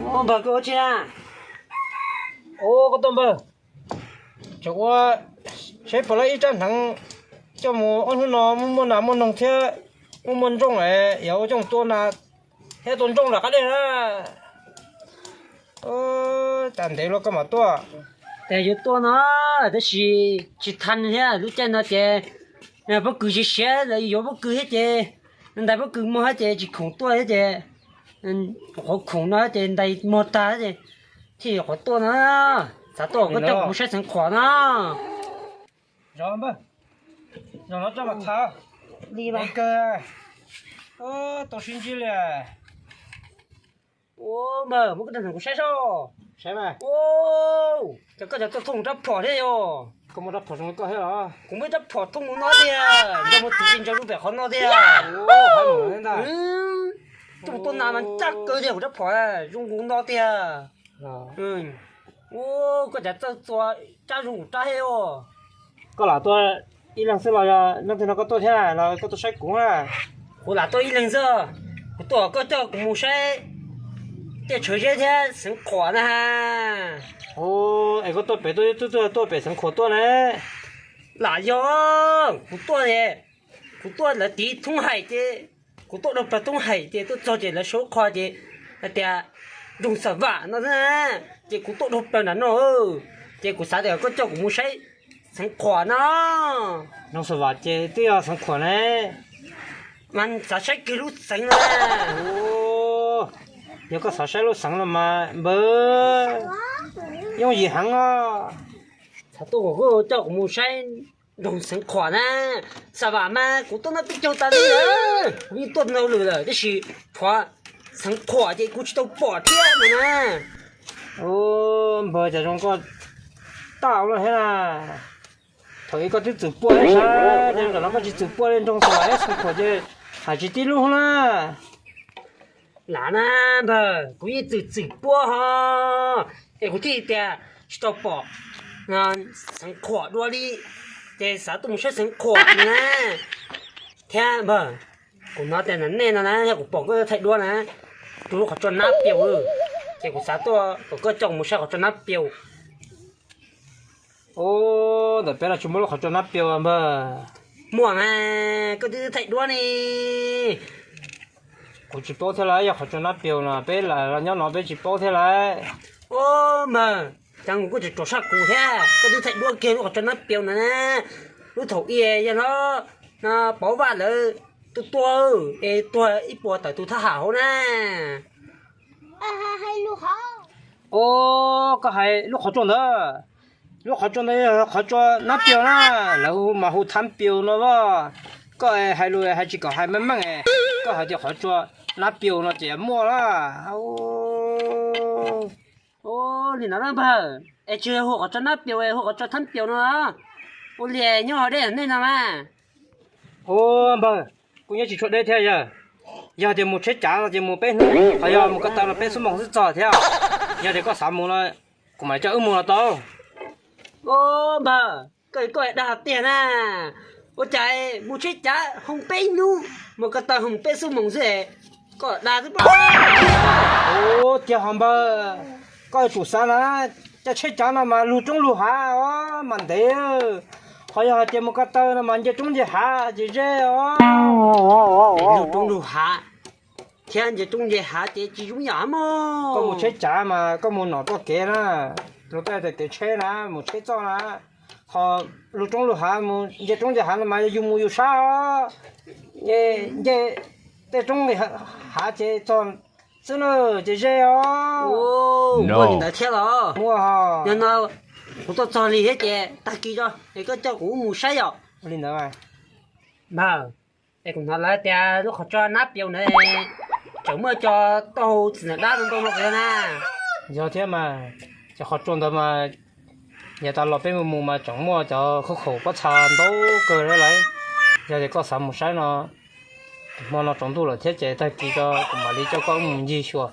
Ua npawg, koj ua tsi na? Ua koj tuaj npawg, tseem ua, seb puas lab ib rab hneev coj mus ob hnub no muaj muaj nas muaj noog thiab muaj muaj ntsooj es yog ua coj tua nas thiab tua ntsooj lawm qab dej na. Cas ntev los koj mam tuaj. Ces yuav tuaj no, tab sis tsis tau thiab, lub caij no ces pob kws siav siav lawv yuav pob kws thiab ces, ntais pob kws muag thiab ces tsis khoom tuaj thiab ces, qhov khoom no ces ntais muag tag ces thiaj yuav qhov tuaj no. Xav tuaj koj coj kuv mus saib Xeev Khuam no. Zov npawg, zov no tso mas thav. Li kawg, tau sib ntsib li. Ua npawg, muab koj rab hneev kuv saib soj. Saib mas. Cov koj cov tuaj thooj rab phom thiab yog. Koj muaj rab phom zoo li koj thiab los? Kuv muaj rab phom thooj mus no tiag, nco mus txiv nco lub pem qhov no tiag. Tuaj mus tuaj nas mas caj kawg tiag, kuv rab phom zoo nkaus no tiag. Ua koj cas txawj txua rab zoo nkaus rab thiab os. Koj lam tuaj ib leeg xwb los yog leej twg nrog koj tuaj thiab los koj tuaj saib kuv na? Kuv lam tuaj ib leeg xwb, kuv tuaj koj coj kuv mus saib Tiaj Tshaw Zeb thiab Xeev Khuam na. Es koj tuaj pem tuaj, tuaj pem Xeev Khuam tuaj ne? Lam yog, kuv tuaj, kuv tuaj lawv tiv thoob haim ces, kuv tuaj dhau plaws thoob haim ces tuaj txog ces lawv sau qhua ces hais tias Nroog Xav Vam no na, ces kuv tuaj dhau plaws nram no, ces kuv xav tias koj coj kuv mus saib Xeev Khuam no. Nroog Xav Vam ces twb yog Xeev Khuam ne. Mas xav saib kiag lub xeev no. Yog koj xav saib lub xeev no mas npawg, yooj yim heev os. Xav tuaj kom koj coj kuv mus saib Nroog Xeev Khuam na. Xav Vam mas kuv tuaj no twb caug tas li lawm, kuv yeej tuaj ntau lawm lawm tab sis tshuav Xeev Khuam ces kuv tsis tau pom thiab no na. Npawg, cas zoo koj tau lawm thiab na. Thaum ub koj twb txwm puaj thiab sas, ces tam no koj tsis txwm puaj li, Nroog Xav Vam thiab Xeev Khuam ces hais tsis tib lub na. Lam na npawg, kuv yeej txwm txwm puaj ho, es kuv thiaj tias tsis tau pom Xeev Khuam dua li, ces xav tuaj mus saib Xeev Khuam na. Thiab npawg, kuv hnov tias ntawm nej no na yog kuv pom koj thaij duab na, rau lub qhov tsua Nab Piau, ces kuv xav tuaj kom koj coj kuv mus saib qhov tsua Nab Piau. Ntawm peb no tsis muaj lub qhov tsua Nab Piau npawg. Muaj mas, koj twb thaij duab ne. Kuv tsis paub thiab lauj, yog qhov tsua Nab Piau no peb los nyob no peb tsis paub thiab lauj. Ua npawg, cas kuv kuj tseem ruam sab kuv thiab, koj twb thaij duab kiag lub qhov tsua Nab Piau no na. Lub thaum ub yog no, Pov Vaj lawv tuaj tuag, es tuag ib puas tawm tus thab ham hauv na. Ua, koj hais lub qhov tsua ntawd, lub qhov tsua ntawd yog qhov tsua Nab Piau na, lawv hu mas hu Thab Piau no as. Koj hais lus hais tsis kom hais meej meej, koj hais tias qhov tsua Nab Piau no ces muaj na. Ua li no na npawg, es tsis hu qhov tsua Nab Piau, hu qhov tsua Thab Piau no. Ua li nyob ho deb nej no mas. Ua npawg, kuv nyob tsis tshua deb thiab yawg. Yog tias mus tsheb cav no ces mus peb hnub, ho yog mus ko taw no peb xuab moos xwb txog thiab. Yog tias koj xav mus no, kuv mam coj wb mus los tau. Ua npawg, koj koj dag tiag na. Ua cas mus tsheb cav hoo peb hnub, mus ko taw hoo peb xuab moos xwb, koj dag xwb pob. Ua tiag ho npawg, koj yuav tsum xav na, cov tsheb cav no mas lug roob lug hav os mas ntev. Ho yog hais tias mus ko taw no mas nce roob nce hav ces ze os. Lug roob lug hav thiab nce roob nce hav ces tsis zoo yam mog. Koj mus tsheb cav mas koj mus nom txoj kev na, luag tej tias kev tsheb na, mus tsheb txoj na. Qhov lub roob lub hav mus nce roob nce hav no mas yus mus yus saib os. Nce tej roob hav ces txog xwb na, ces ze os. Muaj li ntawd thiab los? Muaj. Yog no kuv tuaj txog li thiab ces tag kis tso es koj coj kuv mus saib yom. Li ntawd mas. Npawg, es kuv hnov lawv tias lub qhov tsua Nab Piau ntawd tseem muaj cov tauj txiv ntxawm dab ntau ntau no puas yog na? Yog thiab mas, cov qhov tsua ntawd mas yav tas los peb mus mus mas tseem muaj cov khaub khaum pob txha ntau kawg lawm. Yog tias koj xav mus saib no, hmo no tsaus ntuj lawm thiab ces tag kis tso kuv mam li coj koj mus ncig xyuas.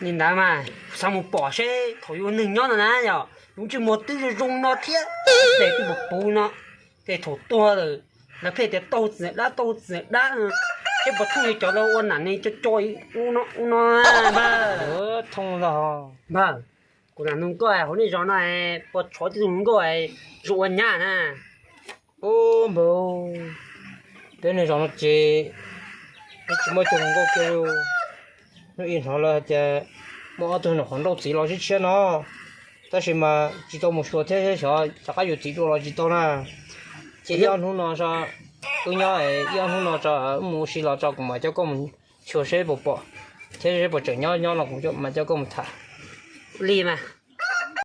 Li ntawd mas xav mus pom seb thaum yus neeg nyob no na yog yus ntsej muag twb zoo zoo no thiab, tes twb puv puv no, ces thaum tuag lawm lawv pheej tias tauj txiv ntxawm dab tauj txiv ntxawm dab, seb puas thooj li cov lawv ua nam neeg co co ub no npawg. Thooj ntag. Npawg, kuv lam nug koj hauv nej zos no puas tshov tib tug hluas nkauj zoo ua nyab na? Ub npawg, peb nej zos no ces peb tsis muaj ib tug hluas nkauj kiag li. Hnub ib hnov lawv hais tias muaj ob tug nyuam qhuav nrauj txiv los sib tshiab no, tab sis mas tsis tau mus xyuas thiab xyov rov qab yuav txiv dua los tsis tau na. Ces ib ob hnub no, wb nyob ib ob hnub no tso, wb mus ua si los tso kuv mam coj koj mus xyuas seb puas pom, thiab seb puas tseem nyob nyob no kuv mam coj koj mus tham. Li mas.